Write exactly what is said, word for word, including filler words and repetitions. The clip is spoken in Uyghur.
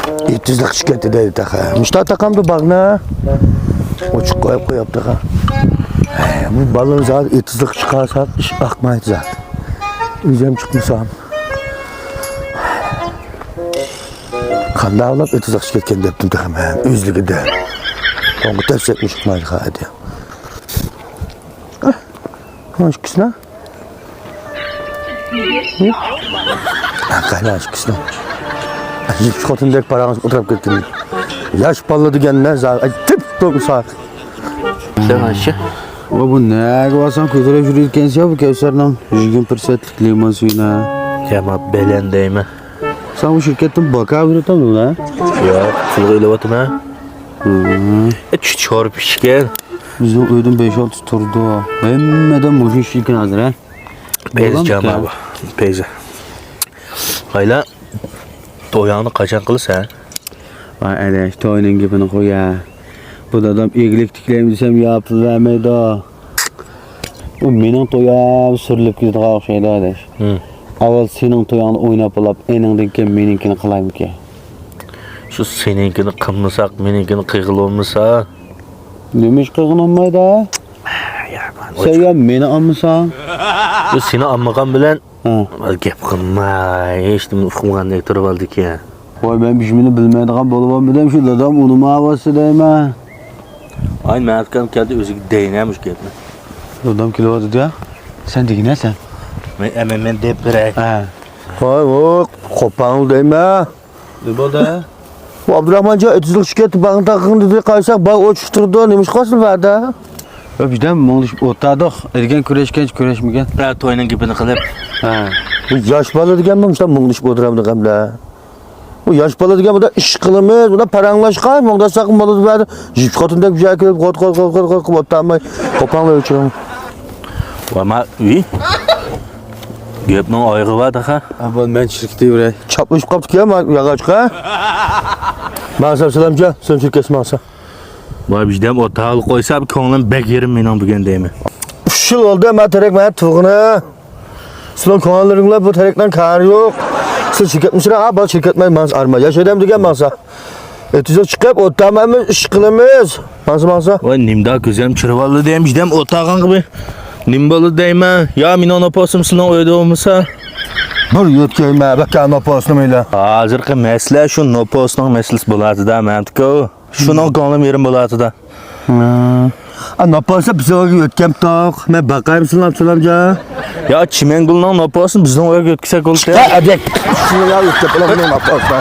ئېتىزلىق چىقىپ كەتتى دەيدۇ تېخى. مۇشتا تاقامدۇ باغنى؟ ئوچۇق قويۇپ قويۇپتۇ. ھە، بۇ بالىنى زادى ئېتىزلىق چىقارساق ئىش ئاقمايدۇ زادى. ئۆزۈم چىقمىسام. قانداق بولۇپ ئېتىزلىق چىقىپ كەتكەن دەپتىم تېخى مەن ئۆزلۈكىدە. قوڭغۇ تەپسەتمۇ چىقمايدۇ خادى. مانا ئىككىسىنى. قايلا ئىككىسىنى. يىپ خوتۇندەك پاراڭلىشىپ ئولتۇرۇپ كەتتىم. ياش بالا دېگەن نە زا-، ئاي، تىپ توم ساق. سەن ئاشۇ. ۋا بۇ نەگە بارساڭ كۆتۈرۈپ يۈرىدىكەنسەن بۇ كەۋسەرنىڭ يۈز يىگىرمە پىرسەنتلىك لىمون سۈيىنى. يا ما بەلەن دەيمەن. سەن بۇ شىركەتتىن باكا بېرىۋاتامدۇ بۇ؟ ياق، پۇلغا ئېلىۋاتىمەن. ھىم. ئە، چۈچ شورپا ئىچكەن. بىزنىڭ ئۆيدىن بەش-ئالتىسى تۇرىدۇ. ھەممىدە مۇشۇ ئىش ئىكەن ھازىر، ھە؟ پەيزى جان بۇ. پەيزى. قايلا، تويۇڭنى قاچان قىلىسەن؟ ۋاي ئاداش، توينىڭ گېپىنى قوي ھە. بۇ دادام ئىگىلىك تىكلەيمەن دېسەم يا پۇل بەرمەيدۇ. ئۇ مېنىڭ تويۇم سۈرۈلۈپ كېتىدىغان ئوخشايدۇ ئاداش. ھىم. ئاۋۋال سېنىڭ تويۇڭنى ئويناپ بولاپ، ئېنىڭدىن كېيىن مېنىڭكىنى قىلايمىكىن؟ شۇ سېنىڭكىنى قىلمىساق، مېنىڭكىنى قىلغىلى بولمىسا؟ نېمە ئىش قىلغىنى بولمايدۇ؟ يا، مەن سەن يا مېنى ئالمىساڭ؟ شۇ سېنى ئالمىغان بىلەن ھە. گەپ قىلماي، ھېچنېمە ئۇقمىغاندەك تۇرۇۋالدىكەن. ۋاي، مەن بىر نېمىنى بىلمەيدىغان بولۇۋالمىدىم، شۇ دادام ئۇنىماۋاتسا دەيمەن. ئاي، مەتكەم كەلدى، ئۆزىگە دەينە مۇشۇ گەپنى. دادام كېلىۋاتىدۇ يا. سەن دېگىنە سەن. مەن، ئە، مەن، مەن دەپ بېرەي. ھە. ۋاي، ۋوي، قوپاڭ دەيمەن. نېمە بولدى؟ ئابدۇراخمانجان، ئېتىزلىق چۈشۈپ كەتتى، باغنى تاقىغىن دېدى، قايساق باغ ئوچۇق تۇرىدۇ، نېمە ئىش قىلسۇن بەردە؟ يا، بىردەم مۇڭدىشىپ ئولتۇردۇق، ئەركەن كۈرەشكەنچە كۈرەشمىگەن. ھە، توينىڭ گېپىنى قىلىپ. ھە. بۇ ياش بالا دېگەنمۇ مۇشۇنداق مۇڭدىشىپ ئولتۇرامدۇ غەمدە؟ بۇ ياش بالا دېگەن بۇنداق ئىش قىلىمىز، بۇنداق پاراڭلاشقان، مۇڭداشساقمۇ بولىدۇ بەردە. يىپ خوتۇندەك بىر يەرگە كېلىپ، غوت، غوت، غوت، غوت، غوت قىلىپ ئولتۇرماي، قوپاڭلاپ ئۆچۈرۈڭ. ۋاما، ئۇي. گەپنىڭ ئايىغى بار تېخى. ئا، بول، مەن چىرىپ كېتىۋېرەي. چاپلىشىپ قاپتىكەن، ما-، ياغاچقا. ماڭسا سالامجان، سەن چىرىپ كەتسە ماڭسا. ۋاي، بىردەم ئولتۇرغىلى قويسا، كۆڭلۈم بەك يېرىم مېنىڭ بۈگۈن دەيمەن. ئۈچ يىل بولدى، ما تېرەك مەن تۇرغىنى. سىلەر كۆڭۈللىرىڭلار بۇ تېرەكنىڭ كارى يوق. سىز چىرىپ كەتمىسىلەر، ھا، بال چىرىپ كەتمەي ماڭسا ئارمان. ياش ئادەم دېگەن ماڭسا. ئېتىزغا چىقىپ، ئولتۇرمايمىز، ئىش قىلىمىز. ماڭسا، ماڭسا. ۋاي، نېمىدا كۆزۈم چىرىۋالدى دەيمەن، بىردەم ئولتۇرغانغا بىر نېمە بولدى دەيمەن. يا مېنىڭ نوپۇسۇم سېنىڭ ئۆيدە بولمىسا. بىر يۆتكەيمە، بەككە نوپۇسنى مەيلى. ھازىرقى مەسىلە شۇ نوپۇسنىڭ مەسىلىسى بولاتىدۇ، مەمتىكو. شۇنىڭ كۆڭلۈم يېرىم بولاتىدۇ. ھە. ئا، نوپۇسنى بىزنىڭ ئۆيگە يۆتكەمتۇق. مەن باقايمۇ سىلەر، سىلەرگە. يا، چىمەنگۈلنىڭ نوپۇسىنى بىزنىڭ ئۆيگە يۆتكىسەك بولدى. ھە، ئەدەك. شۇنى يا يۆتكەپ بولامدۇ نوپۇسنى؟